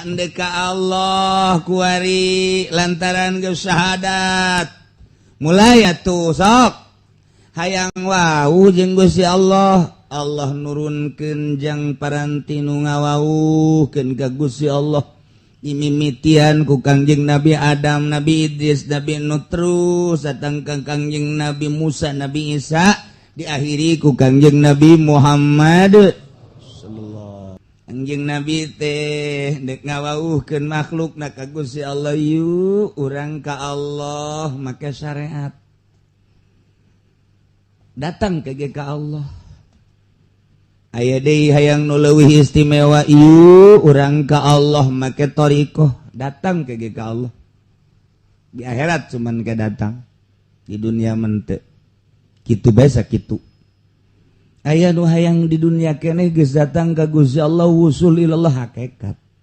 Ayeuna endek ka Allah kuari lantaran geus syahadat. Mulai atuh sok hayang wau jeung Gusti Allah. Allah nurunkeun jang paranti nu ngawauhkeun ka Gusti Allah. Imimitian ku Kangjeng Nabi Adam, Nabi Idris, Nabi Nuh, terus datang ka Kangjeng Nabi Musa, Nabi Isa, diakhiri ku Kangjeng Nabi Muhammad sallallahu. Kangjeng Nabi teh dek ngawauhkeun makhluk na ka Gusti Allah, yuk urang ka Allah make syariat. Datang ke ka Allah. Aya deui hayang nu leuwih istimewa, yuk urang ka Allah make thoriqoh, datang ke ka Allah. Di akhirat cuman ke datang, di dunia mente kitu biasa kitu. Aya nu hayang di dunia keneh geus datang ka Gusti Allah, wusul ilallah hakikat.